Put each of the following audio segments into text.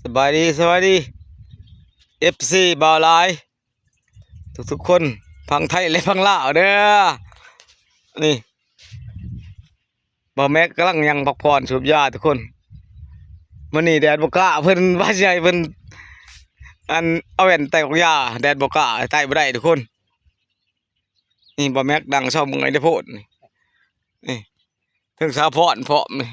ສະບາຍດີ ສະບາຍດີ ເອັຟຊີ ບ່າວຫຼາຍ ທຸກໆຄົນ ຝັ່ງໄທ ແລະ ຝັ່ງລາວເດີ. ນີ້ ບ່າວແມັກກຳລັງຍ່າງພັກຜ່ອນສູບຢາທຸກຄົນ. ມື້ນີ້ແດດບໍ່ກ້າ ເພິ່ນວ່າຊິໃຫ້ເພິ່ນ ອັນ ເອົາແວ່ນໄຕ້ອອກຢາ ແດດບໍ່ກ້າ ໄຕ້ບໍ່ໄດ້ທຸກຄົນ. ນີ້ບ່າວແມັກນັ່ງເຊົາເມື່ອຍໄດ້ໂພດນີ້ ນີ້ ເຖິງສາວພອນພ້ອມນີ້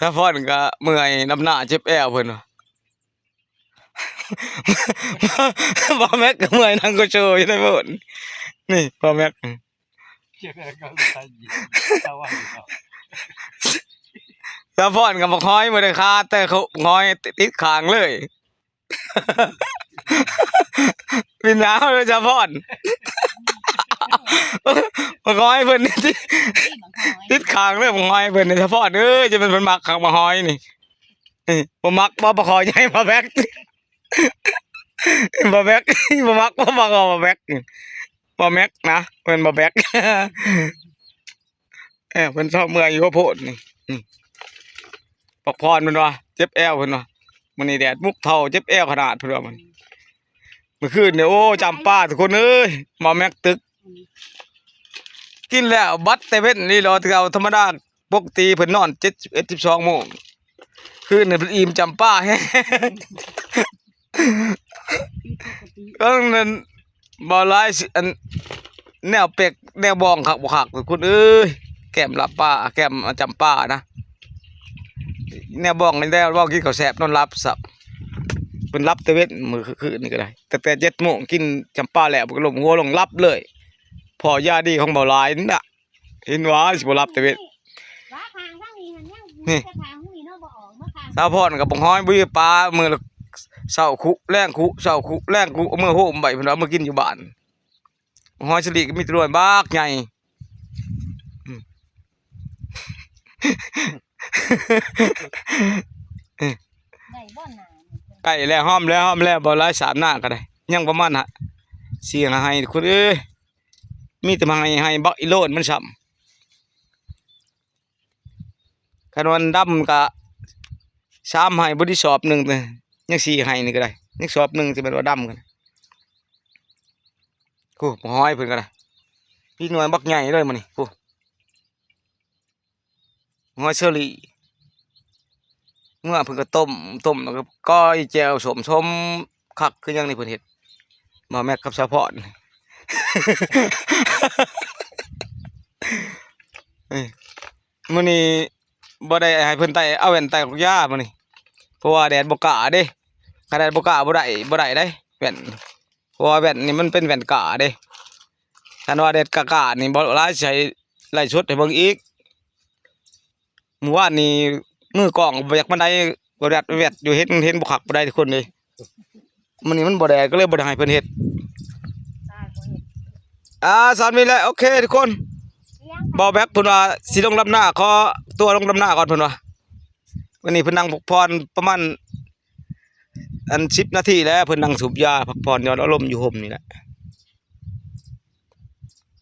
ສາວພອນກໍເມື່ອຍນຳໜ້າ ເຈັບແອວເພິ່ນວ່າ. ບ່າວແມັກກໍເມື່ອຍນັ່ງກໍໂຊຢູ່ໄດ້ໂພດ. ນີ້ບ່າວແມັກ ສາວພອນກັບບັກຫອຍບໍ່ໄດ້ຄາ ແຕ່ເຂົາບັກຫອຍຕິດ ຕິດຂ້າງເລີຍ. ເປັນຫຍັງເລີຍສາວພອນ ບັກຫອຍເພິ່ນຕິດ ຕິດຂ້າງເລີຍ ບັກຫອຍເພິ່ນນີ້ ສາວພອນເອີຍ ຈະແມ່ນເພິ່ນມັກຄັກບັກຫອຍນີ້. ນີ້ ບໍ່ມັກບໍ່ ບັກຄໍໃຫຍ່ ບ່າວແມັກ ບ່າວແມັກ ບໍ່ມັກບໍ່ ບັກຄໍ ບ່າວແມັກ ບ່າວແມັກນະ ແມ່ນບ່າວແມັກ. ເອີ ເພິ່ນເຊົາເມື່ອຍຢູ່ໂພດນີ້ ອືມ ພັກຜ່ອນເພິ່ນວ່າ ເຈັບແອວເພິ່ນວ່າ. ມື້ນີ້ແດດມຸກເທົາ ເຈັບແອວຂະໜາດເພິ່ນວ່າ. ມື້ ມື້ຄືນນີ້ ໂອ້ ຈຳປາທຸກຄົນເອີຍ ບ່າວແມັກຕຶກ ອືມ ກິນແລ້ວບັດແຕ່ເວັນນີ້ລະ ຄືເອົາທຳມະດາ ປົກກະຕິເພິ່ນນອນເຈັດ ສິບເອັດ ສິບສອງໂມງ ຄືນນີ້ເພິ່ນອີ່ມຈຳປາແຮງ. ເອີ ນັ້ນ ບໍ່ຫຼາຍຊິ ອັນ ແນວເປັກ ແນວບອງຄັກບໍ່ຄັກ ທຸກຄົນເອີຍ ແກ້ມລາບປາ ແກ້ມຈຳປານະ ແນວບອງ ແນວບອງກິນເຂົ້າແຊບ ນອນຫຼັບຊັບ. ເພິ່ນຫຼັບແຕ່ເວັນ ມື້ຄືນນີ້ກໍໄດ້ ຕັ້ງແຕ່ເຈັດໂມງ ກິນຈຳປາແລ້ວ ເພິ່ນກໍລົ້ມຫົວລົງຫຼັບເລີຍ ພໍຢາດີຂອງເບົາຫຼາຍນະ. ເຫັນວ່າຊິບໍ່ຫຼັບແຕ່ເວັນ ນີ້ ສາວພອນກັບບັກຫອຍບຸຍປາ ມື້ລະເຊົ້າຄຸ ແລງຄຸ ເຊົ້າຄຸ ແລງຄຸ ເອົາເມືອໂຮມໄວ້ ເພິ່ນວ່າເອົາມາກິນຢູ່ບ້ານ. ບັກຫອຍສະລີກໍມີແຕ່ໜ່ວຍບັກໃຫຍ່ ອືມ ໄດ້ບໍ່ນາ ໃກ້ແລ້ວ ຫອມແລ້ວ ຫອມແລ້ວ ບໍ່ຫຼາຍ ສາມໜ້າກໍໄດ້ ຍັງປະມານສີ່ຫ້າໄຮ່ ທຸກຄົນເອີຍ. ມີແຕ່ໄຮ່ ໄຮ່ບັກອີໂລນມັນຊ້ຳ ຄັນວ່າດຳກະສາມໄຮ່ ບໍ່ໄດ້ສອບໜຶ່ງ ຍັງສີ່ໄຮ່ນີ້ກໍໄດ້ ຍັງສອບໜຶ່ງ ຊິແມ່ນວ່າດຳກັນ. ໂອ້ ບັກຫອຍເພິ່ນກໍໄດ້ ມີໜ່ວຍບັກໃຫຍ່ເລີຍມື້ນີ້ ໂອ້ ບັກຫອຍເຊີຣີ ເມື່ອເພິ່ນກໍຕົ້ມ ຕົ້ມແລ້ວກໍກ້ອຍແຈ່ວສົ້ມ ສົ້ມຄັກຄືຫຍັງນີ້ເພິ່ນເຮັດ ບ່າວແມັກກັບສາວພອນ. ເອີ ມື້ນີ້ບໍ່ໄດ້ໃຫ້ເພິ່ນໄຕ້ ເອົາແວ່ນໄຕ້ອອກຢາມື້ນີ້ ເພາະວ່າແດດບໍ່ກ້າເດ້ ຄັນແດດບໍ່ກ້າບໍ່ໄດ້ ບໍ່ໄດ້ເດ້ແວ່ນ ເພາະວ່າແວ່ນນີ້ມັນເປັນແວ່ນກ້າເດ້ ຄັນວ່າແດດກ້າໆນີ້ບໍ່ຫຼາຍ ໃສ່ໄລຟ໌ສົດໃຫ້ເບິ່ງອີກ. ມື້ວານນີ້ມືກ້ອງບໍ່ຢາກປານໃດ ແວັດໆຢູ່ ເຫັນ ເຫັນບໍ່ຄັກປານໃດທຸກຄົນເອີຍ. ມື້ນີ້ມັນບໍ່ແດດ ກໍເລີຍບໍ່ໄດ້ໃຫ້ເພິ່ນເຮັດ. ອ່າ ສ່ຳນີ້ແຫຼະ ໂອເຄທຸກຄົນ. ບ່າວແມັກເພິ່ນວ່າຊິລົງດຳນາ ຂໍຕົວລົງດຳນາກ່ອນເພິ່ນວ່າ. ວັນນີ້ເພິ່ນນັ່ງພັກຜ່ອນປະມານ ອັນ ສິບນາທີແລ້ວ ເພິ່ນນັ່ງສູບຢາພັກຜ່ອນຢ່ອນອາລົມຢູ່ຮົ່ມນີ້ແຫຼະ.